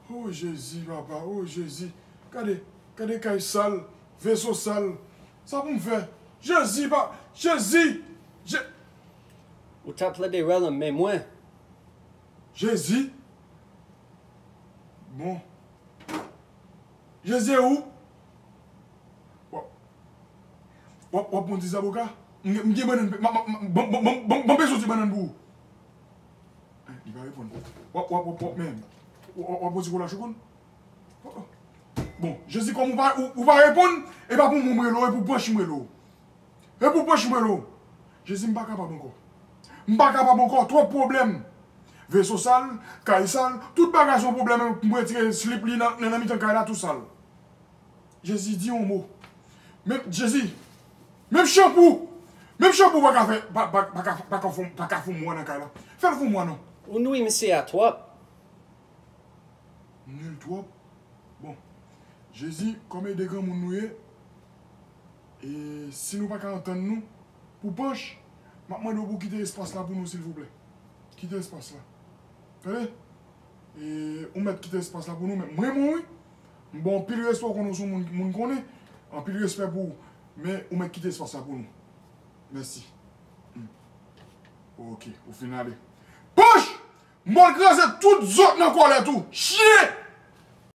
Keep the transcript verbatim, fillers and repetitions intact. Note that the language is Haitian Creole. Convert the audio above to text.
Oh Jezi, papa, oh Jezi. Gade, gade kay sal, veso sal. Sa pou m fè? Jezi, pa, Jezi! Je- Ou t ap plede rele m men mwen. Jezi? Bon. Jezi e ou? W ap, w ap, w ap pran ti zaboka? M gen, m gen bannann, m, m, m, m, m, m, m, m bezwen ti bannann pou ou. Li pa reponn. W ap, w ap, w ap, w ap, men. W ap, w ap pran ti kola choukoun? Bon, Jezi, kòm ou pa, ou, ou pa reponn, e pa pou mwen m rele w, e pou branch m rele w. E pou branch m rele w. Jezi, m pa kapab ankò. M pa kapab ankò, twòp pwoblèm. Veso sal, kay sal, tout bagay se yon pwoblèm. M retire slip li nan, nan, nan mitan kay la, tou sal. Jezi, di yon mo. Menm, Jezi, menm chanpou, menm chanpou pa ka fè, pa, pa, pa ka, pa ka fon, pa ka fon mwa nan kay la. Fè l fon mwa non. Ou nwi misye a twòp. Nil twòp. Bon. Jezi, kòm e de granmoun nou ye, e si nou pa ka antann nou, pou panch, m ap mande w pou kite espas la pou nou, silvouplè. Kite espas la. Tande? E, ou mèt kite espas la pou nou, men m renmen w, wi. M ba w anpil respè, w konnen w se yon moun, moun konnen. Anpil respè pou ou. Men, ou mèt kite espas la pou nou. Mèsi. Hmm. Ok, ou fin ale. Panch! M pral kraze tout zòt nan kòlèt ou. Chyen!